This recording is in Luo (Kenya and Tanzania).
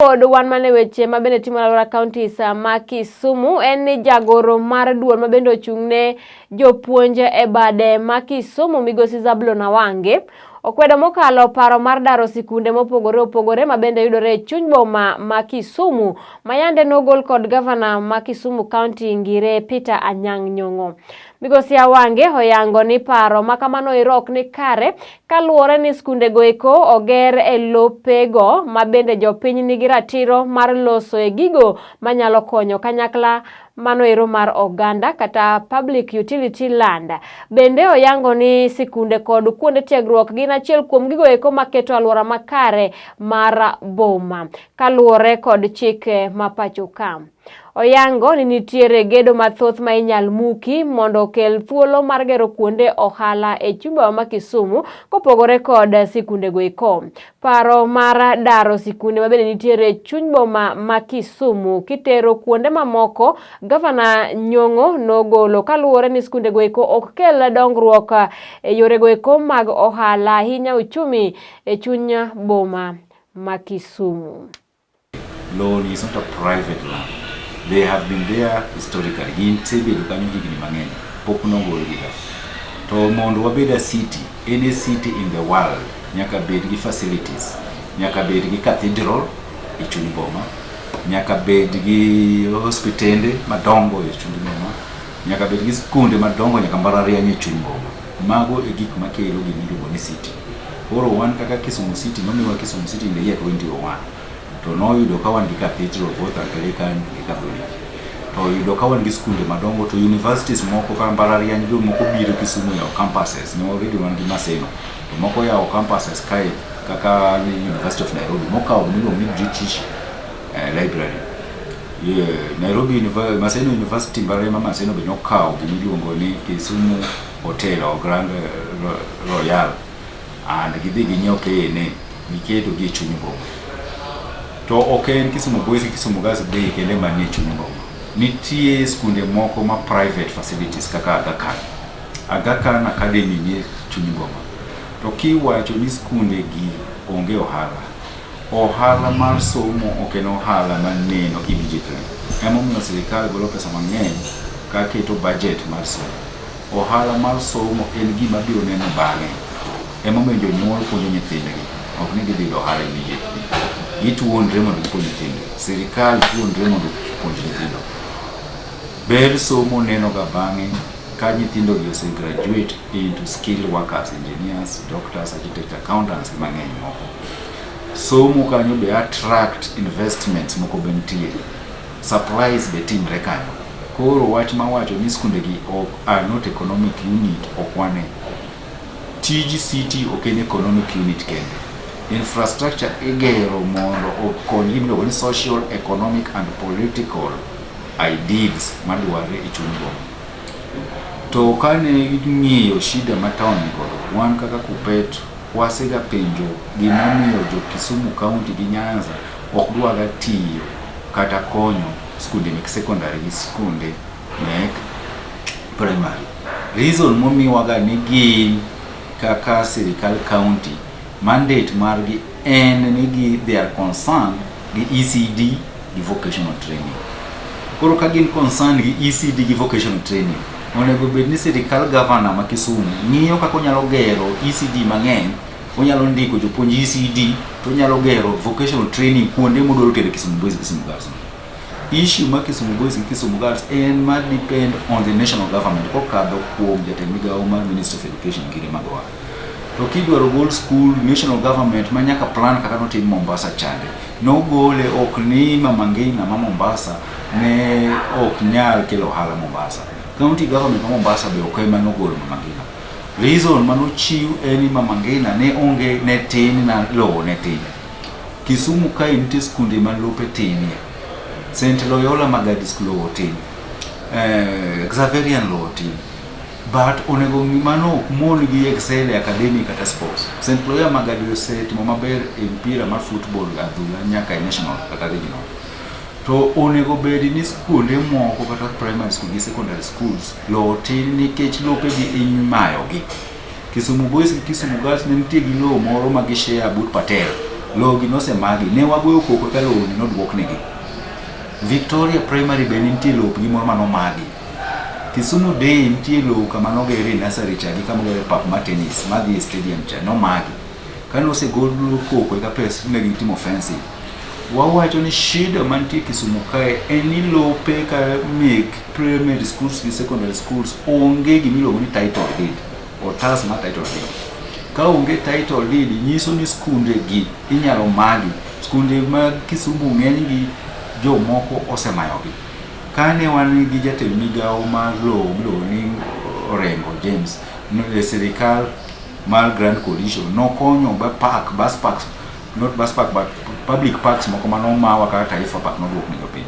Pod wan mana e weche ma bende timore alwora counties ma Kisumu en ni jagoro mar duol ma bende ochung' ne jopuonj e bade ma Kisumu migosi Zablon Awange okwedo mokalo paro mar daro sikunde mopogore opogore ma bende yudore e chuny boma ma Kisumu ma yande nogol kod gavana ma Kisumu County Ngire Peter Anyang' Nyong'o. Migosi Awange oyango ni paro ma kamano ero ok ni kare kaluwore ni skundego eko oger e lopego ma bende jopiny nigi ratiro mar loso e gigo manyalo konyo kanyakla mano ero mar oganda kata public utility land. Bende oyango ni sikunde kod kuonde tiegruok gin achiel kuom gigo eko maketo alwora makare mar boma kaluwore kod chike ma pacho ka. Oyango ni nitiere gedo mathoth ma inyal muki mondo okel thuolo mar gero kuonde ohala e chuny boma ma Kisumu kopogore kod sikundego eko. Paro mar daro sikunde mabende nitiere e chuny boma ma Kisumu kitero kuonde mamoko, Gavana Nyong'o nogolo kaluwore ni sikundego eko ok kel dongruok e yorego eko mag ohala ahinya uchumi e chuny boma ma Kisumu. Loan is not a private land. They have been there historically. Ginsebedo kanyo higni mang'eny. Pok nogolgi ga. To mondo wabed a city, any city in the world nyaka bed gi facilities. Nyaka bed gi cathedral e chuny boma. Nyaka bed gi hospitende madongo e chuny boma. Nyaka bed gi skunde madongo nyaka mbalariany e chuny boma. Mago e gik makelo gima iluongo ni city. Koro wan kaka Kisumu City, nomiwa Kisumu City in the year 2001. To noyudo ka wan gi cathedral both Anglican gi Catholic. To oyudo ka wan gi skunde madongo to universities moko ka mbalariany be moko biro Kisumu yawo campuses. Ne already wan gi Maseno. To moko yawo campuses kae kaka University of Nairobi mokawo gima iluongo ni British Library. Yeah, Nairobi University, Maseno University mbalariany ma Maseno be nokawo gima iluongo ni Kisumu Hotel or Grand Royal and gidhi ginyiewo KNA giketo gi e chuny boma. To ok en Kisumu Boys gi Kisumu Girls Day kende manie chuny boma. Nitie skunde moko ma private facilities kaka Aga Khan. Aga Khan Academy nie chuny boma. To kiwacho ni skunde gi onge ohala, ohala mar somo ok en ohala maneno immediately. Emomiyo sirikal golo pesa mang'eny ka keto budget mar somo. Ohala mar somo en gima biro neno bang'e. Emomiyo jonyuol puonjo nyithindgi, ok ni gidhi yudo ohala immediately. Gituonre mondo gipuonj nyithindo. Sirikal tuonre mondo opuonj nyithindo. Ber somo neno ga bang'e ka nyithindo gi ose graduate into skilled workers, engineers, doctors, architects, accountants gi mang'eny moko. Somo kanyo be attract investments moko be nitie. Supplies be timre kanyo. Koro wach mawacho ni skunde gi ok are not economic unit ok wane. Tij city ok en economic unit kende. Infrastructure igero mondo okony gima iluongo ni social, economic and political ideals madwarre e chuny boma. To kane ing'iyo shida ma town nigodo, wan kaka Kuppet wasega penjo gimomiyo jo Kisumu County gi Nyanza ok dwaga tiyo kata konyo skunde mek secondary gi skunde mek primary. Reason momiwaga ni gin kaka sirikal county mandate margi en ni gi they are concerned gi ECD gi vocational training. Koro ka gin concerned gi ECD gi vocational training, onego bed ni sirikal governor ma Kisumu ng'iyo kaka onyalo gero ECD mang'eny, onyalo ndiko jopuonj ECD to onyalo gero vocational training kuonde modwaro tere Kisumu Boys gi Kisumu Girls. Issue ma Kisumu Boys gi Kisumu Girls en ma depend on the national government kokadho kuom jatend migawo mar Ministry of Education Ngire Magoha. To kidwaro gol school national government ma nyaka plan kaka notim Mombasa chande. Nogole ok ni Mama Ngina ma Mombasa ne ok nyal kelo ohala Mombasa. County government ma Mombasa be ok ema nogolo Mama Ngina. Reason manochiw en ni Mama Ngina ne onge ne tin na lowo ne tin. Kisumu kae nitie skunde ma lope tinie. St. Loyola Magadi School lowo tin. Xaverian lowo tin. But onego mano ok mon gi excel e academic kata sports. St. Loyola Magadi osetimo maber e mpira mar football adhula nyaka e national kata regional. To onego bed ni skunde moko kata primary school gi secondary schools lowo tin nikech lopegi imayogi. Kisumu Boys gi Kisumu Girls ne nitie gi lowo moro ma gi share but Patel. Lowo gi nosemagi. Ne wagoyo koko ka lowo ni noduoknegi. Victoria Primary be nitie lopgi moro manomagi. Kisumu Day nitie lowo kama nogere nursery cha gi kama ogere pap mar tennis madhi e stadium cha nomagi. Kane osegol koko eka pes ne gitimo fencing. Wawacho ni shida mantie Kisumu kae en ni lope ka mek primary schools gi secondary schools onge gimiluongo ni title deed. Otas mar title deed. Ka onge title deed nyiso ni skunde gi inyalo magi. Skunde mag Kisumu ng'eny gi jomoko osemayogi. Kane wan gi jatend migawo mar lowo miluongo ni Orengo James e sirikal mar Grand Coalition nokonyo ba park, bus parks, not bus park but public parks moko manomawa kaka Taifa Park noduok ne jopiny.